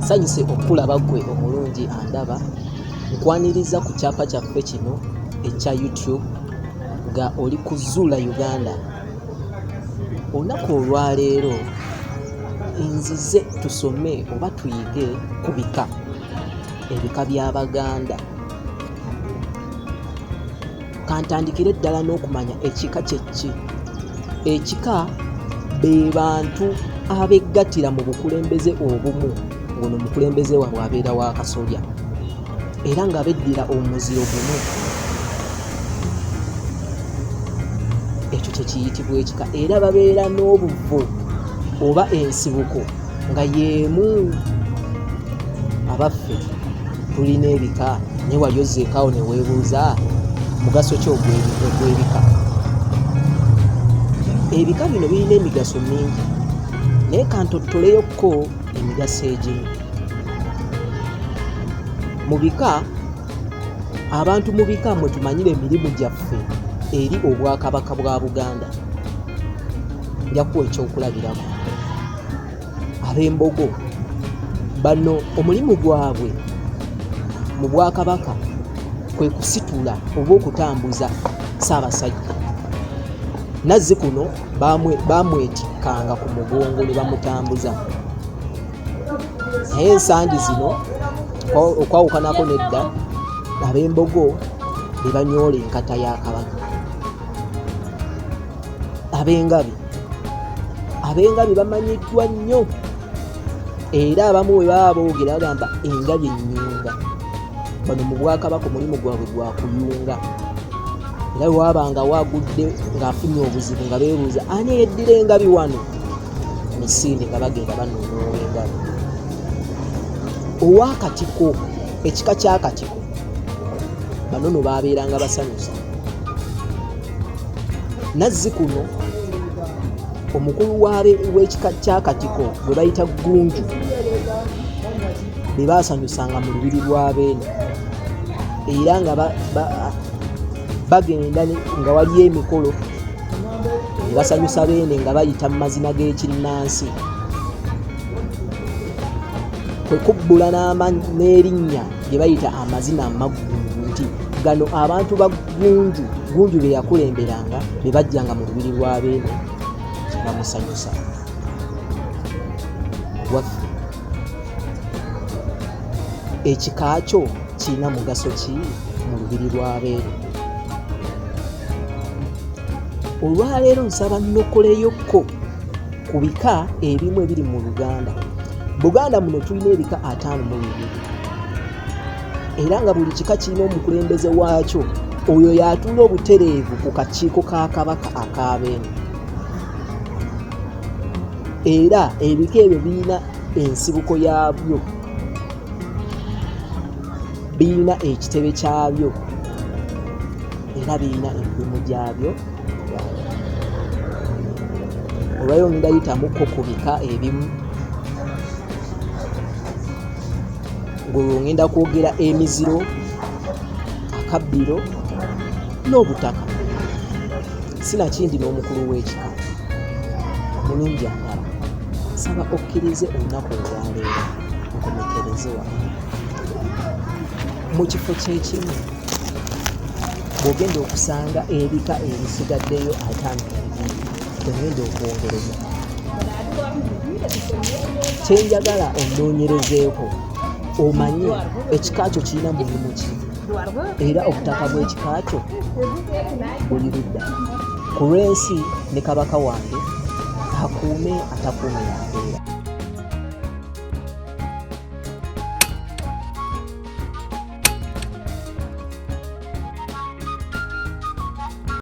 Nsanyuse okukulaba ggwe omulungi andaba. Nkwaniriza ku kyapa kyaffe kino ekya YouTube nga oli ku Zuula Uganda. Olunaku olwaleero nzize tusome oba tuyige ku bika, ebika by'Abaganda. Kantandikire ddala n'okumanya ekika kye ki. Ekika be bantu abeggattira mu bukulembeze obumu ng'ono omukulembeze waabwe abeera wa kasolya era nga beddira omuziro gumu. Ekyo kye kiyitibwa ekika era babeera n'obuvo oba ensibuko nga y'emu. Abaffe tulina ebika naye wali ozzeekaawo ne weebuuza mugaso ki ogw'ebika? Ebika bino birina emigaso mingi naye kantottoleyokko emigaso egimu. Mu bika, abantu mu bika mwe tumanyira emirimu gyaffe eri Obwakabaka bwa Buganda. Nja kuwa ekyokulabirako. Ab'Embogo bano omulimu gwabwe mu Bwakabaka kwe kusitula oba okutambuza Ssaabasajja. Nazzi kuno baamwetikkanga ku mugongo ne bamutambuza. Naye ensangi zino okwawukanako n'edda, ab'Embogo be banyoola enkata ya Kabaka. Ab'engabi. Ab'engabi bamanyiddwa nnyo era abamu bwe baba boogera bagamba engabi ennyunga. Bano mu Bwakabaka omulimu gwabwe gwa kuyunga era bwe wabanga waagudde ng'afunye obuzibu nga beebuuza ani eyeddira engabi wano misinde nga bagenda banoonya ow'engabi. Ow'akatiko, ekika ky'akatiko bano no baabeeranga basanyusa. Nazzi kuno omukulu w'ekika ky'akatiko gwe bayita Ggunju be baasanyusanga mu lubiri lwa Beene era nga bagenda nga waliyo emikolo ne basanyusa Beene nga bayita mu mazina g'ekinnansi kwe kubbula n'erinnya lye bayita amazina amaggunju nti gano abantu ba Gunju, Gunju be yakulemberanga be bajjanga mu lubiri lwa Beene ne bamusanyusa. Waffe ekika kyo kirina mugaso ki mu lubiri lwa Beene? Olwaleero nsaba nnokoleyokko ku bika ebimu ebiri mu Buganda. Buganda muno tulina ebika 52 era nga buli kika kirina omukulembeze waakyo oyo y'atuula obutereevu ku kakiiko ka Kabaka ak'Abeene. Era ebika ebyo birina ensibuko yaabyo, birina ekitebe kyabyo era birina emirimu gyabyo. Olwayo ngenda yitamuko ku bika ebimu ng'olwo ngenda kwogera emiziro, akabbiro n'obutaka, sinakindi n'omukulu w'ekika. Omulungi andaba, nsaba okkirize olunaku olwaleero nkomekereze wano mu kifo ky'ekimu bw'ogenda okusanga ebika ebisigaddeyo 52 tengenda okwongereza. Kye njagala onnoonyerezeeko omanye ekika kyo kirina mulimu ki era obutaka bw'ekika kyo buli ludda ku lw'ensi ne Kabaka wange akuume atakuume yambeera.